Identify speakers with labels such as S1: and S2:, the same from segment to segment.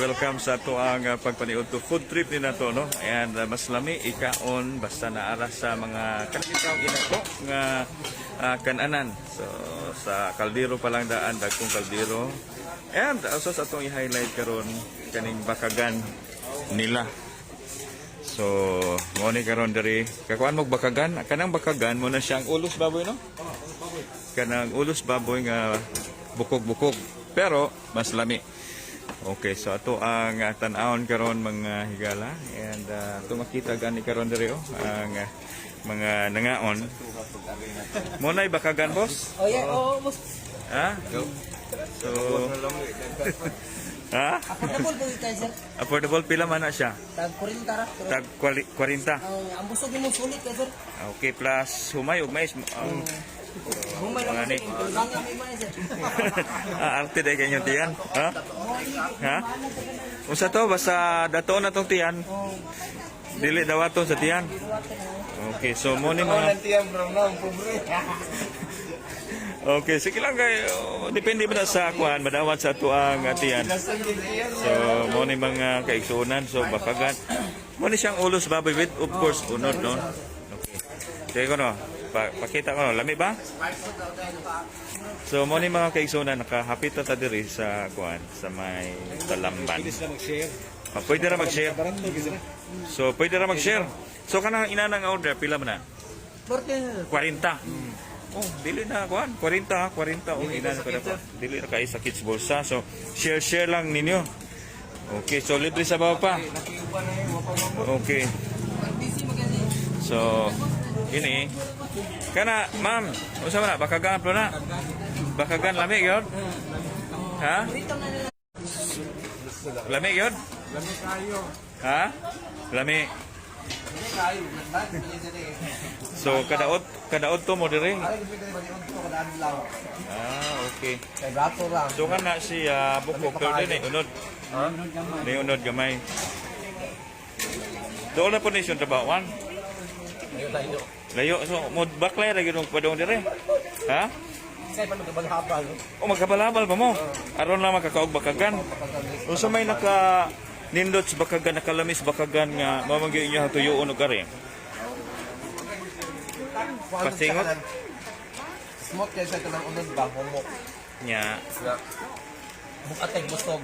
S1: Welcome sa ato ang pagpaniud to food trip ni nato, no. And mas lami ikaon basta naara sa mga kanitawg inato nga kananan. So sa kaldero pa lang daan, dagkong kaldero. And also sa atong i-highlight karon kaning bakagan nila. So, mo ni karon diri. Kakuan mo bakagan, kanang bakagan mo na siyang ulos baboy, no? Kanang ulos baboy nga bukog-bukog pero mas lami. Okay, so ato ang tan-awon karon, mga higala, and ato makita gani karon diri oh ang mga nangaon. Mo nay bakagan, boss?
S2: Oh yeah, oh, boss.
S1: Ha? So ha?
S2: Affordable po kayo, sir.
S1: Affordable, pila man na siya?
S2: Tag 40 ra.
S1: Tag 40.
S2: Ang busog nimo sulit kayo, sir.
S1: Okay, plus humay ug mais. Ang
S2: Humay lang
S1: Mga
S2: sir. Kanga may man, sir.
S1: Arte day kanyo tiyan. Ha? Ha? Unsa to, basta datoon na tong tiyan. Dili dawaton sa tiyan. Okay, so mo ni mga Okay, sige lang kay depende man na sa kuan madawat sa atuang tiyan. So mo ni mga kaigsuonan, so bakagan. Mo ni siyang ulos baboy with, of course, unod, no. Okay. Sige ko no. Pakita ko no, lami ba? So mo ni mga kaigsuonan, nakahapit na ta diri sa kuan sa may Talamban. Ah, pwede ra mag-share. So pwede ra mag-share. So kanang ina nang order, pila man na?
S2: 40.
S1: 40. Oh, dili na kuan, 40 ha, 40 oh, ina na ko. Dili na kay sakit sa bulsa. So share share lang ninyo. Okay, so libre sa baba pa. Okay. So ini kana, ma'am, unsa man na bakagan po na? Bakagan lami gyud? Ha? Lami gyud?
S3: Lami kayo.
S1: Ha? Lami.
S3: Lami kayo.
S1: So kadaot kadaot to mo diri. Ah, okay.
S3: Kay brato lang.
S1: So kana siya bukog pero din ay unod. Ni unod gamay. Doon na po ni siyang trabahoan.
S3: Layo.
S1: Layo so mo baklay ra gyud og padong dire. Ha?
S3: Kay pa magkabalhabal.
S1: O magkabalabal pa mo. Aron lang makakaog bakagan. Unsa may naka nindot sa bakagan, nakalamis bakagan nga mao man gyud inyo tuyoon og kare? Pasingot?
S3: Smooth kay sa kanang unod ba humok.
S1: Nya.
S3: Bukatay busog.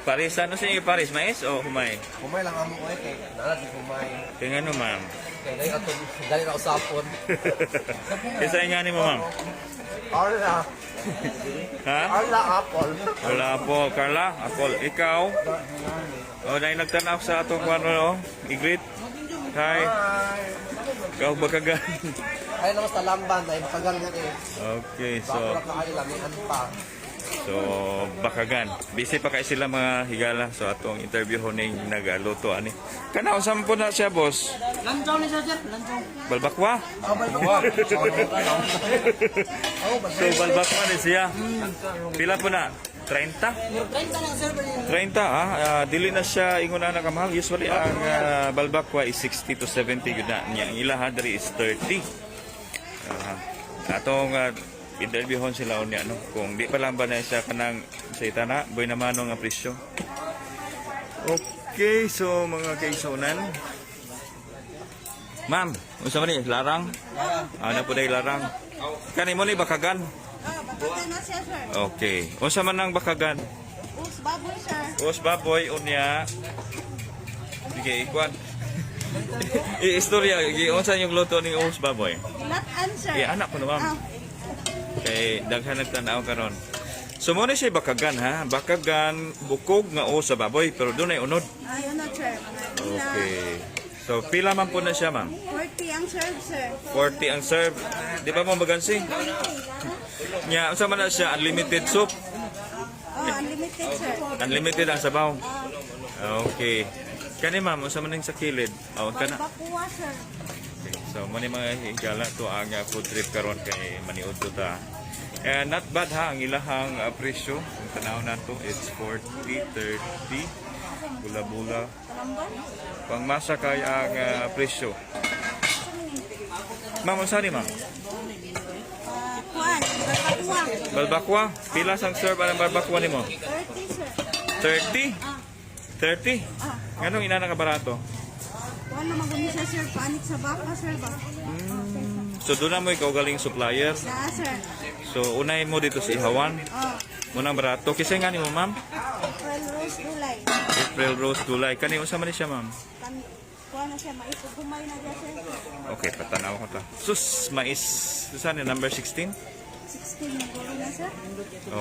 S1: Paris ano sa inyo, Paris mais o humay?
S3: Humay lang amo ko eh kay nalat ni humay.
S1: Kay ngano, ma'am?
S3: Kay dai ato dali ra usapon.
S1: Kaysa nga ni mo, ma'am.
S3: Arla,
S1: Ha?
S3: Arla apple.
S1: Wala po, Carla. Ako, ikaw. O, oh, nagtanaw sa atong kuano, oh. I-greet. Hi. Ikaw bakagan.
S3: Ay naman sa lamban ay makagal mo eh.
S1: Okay, so,
S3: Bako ra kaayo lamian pa.
S1: So, bakagan. Busy pa kay sila, mga higala. So, atong interview ho ning nagaluto ani. Kana unsa man po na siya, boss?
S2: Lantaw ni sir, sir. Lantaw.
S1: Balbakwa?
S3: Oh, balbakwa.
S1: So, balbakwa ni siya. Pila po na? 30?
S2: 30 lang, sir.
S1: 30 ah, dili na siya ingon na kamahal. Usually ang balbakwa is 60 to 70 gyud na. Nya ang ilaha diri is 30. Atong interviewon sila unya, no, kung di pa lang ba na siya kanang sa itana boy naman nga presyo. Okay, so mga kaigsuonan. Ma'am, unsa man ni larang? Ano po day larang? Kani mo ni bakagan.
S4: Ah, bakagan na siya, sir.
S1: Okay. Unsa man ang bakagan?
S4: Us baboy, sir.
S1: Os baboy unya. Sige, ikuan. I-istorya, unsa yung luto ning os baboy?
S4: Latan, sir.
S1: Eh, anak ko na, ma'am.
S4: Ah,
S1: Kay daghan nagtan-aw karon. So mo ni siya bakagan ha, bakagan bukog nga os sa baboy pero dunay unod.
S4: Ayun na, sir. Mga ila.
S1: Okay. So pila man po na siya, ma'am?
S4: 40 ang serve, sir.
S1: 40 ang serve. Di ba mo magansi? Nya, unsa man na siya, unlimited soup?
S4: Oh, unlimited, sir.
S1: Unlimited ang sabaw. Okay. Kani, ma'am, unsa man ning sa kilid? Oh, kana.
S4: Balbakuwa, sir.
S1: Okay, so mo ni mga higala to ang food trip karon kay maniud to ta. And not bad ha ang ilahang presyo. Ang tanaw nato, it's 40, 30 bula-bula.
S4: Talamban?
S1: Pangmasa kay ang presyo. Ma'am, unsa ni, ma'am?
S4: Kuan, balbakuwa.
S1: Balbakwa? Pila sang serve ang balbakwa nimo?
S4: 30, sir.
S1: 30? 30?
S4: Ah.
S1: Nganong inana ka barato?
S4: Kuan naman guni siya, sir. Panik sa baka, sir ba?
S1: So doon na mo ikaw galing supplier.
S4: Naa, sir.
S1: So unahin mo dito sa Ihawan.
S4: Oh,
S1: Munang barato. Kasi nga ni mo, ma'am?
S4: April Rose Dulay.
S1: April Rose Dulay. Kani unsa man ni siya, ma'am?
S4: Kan kuan na siya, mais ug gumay na siya, sir.
S1: Okay, patanaw ko ta. Sus, mais. Saan ni number 16?
S4: 16 na guro na, sir.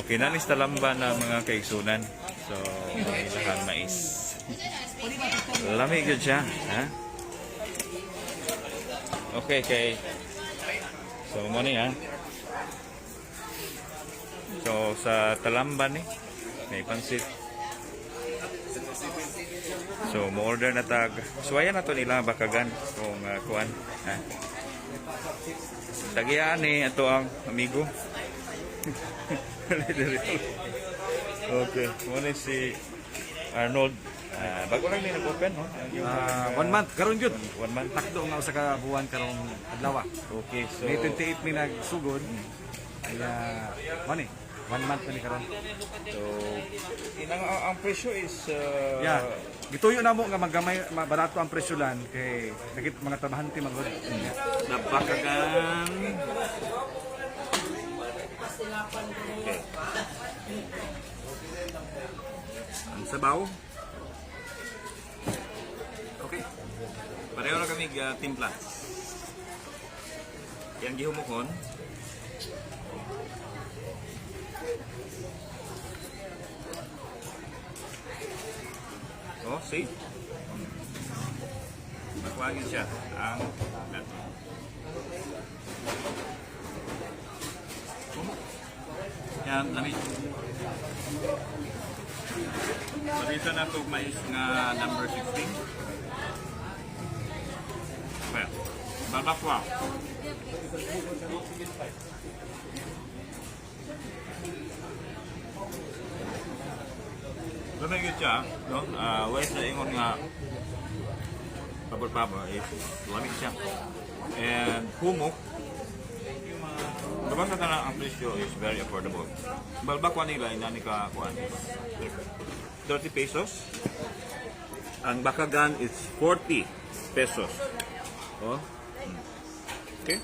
S1: Okay, nanis talamba na mga kaigsunan. So, may lahat mais. Lami gyud siya, ha? Okay, kay. So, mo ni ha. So, sa Talamba ni, may pansit. So, mo order na tag. Suwayan na to nila bakagan kung kuan, ha? Tagian ni ato ang amigo. Okay, muna si Arnold. Ah, bago lang din nag-open, no? Ang iyong,
S5: One month karon gyud.
S1: One month.
S5: Takdo nga usa ka buwan karong adlaw.
S1: Okay, so
S5: May 28 mi nagsugod. Kaya mao ni, one month na ni karon.
S1: So inang ang presyo is
S5: Yeah. Gituyo na mo nga maggamay barato ang presyo lan kay nagit mga trabahante magod.
S1: Nabakagan. Okay. Ang sabaw. Okay. Pareho na kami timpla. Yang gihumukon. Oh, see? Makuhagin siya ang yan, lami. Marisa na ito mais nga number 16. Well, babakwa. Lami gyud siya, no? Ah, wala sa ingon nga pabor-pabor is lamig siya. And humok, Diba sa tanan ang presyo is very affordable. Balbakwa nila inani ka kuan is 30 pesos. Ang bakagan is 40 pesos. Oh. Okay.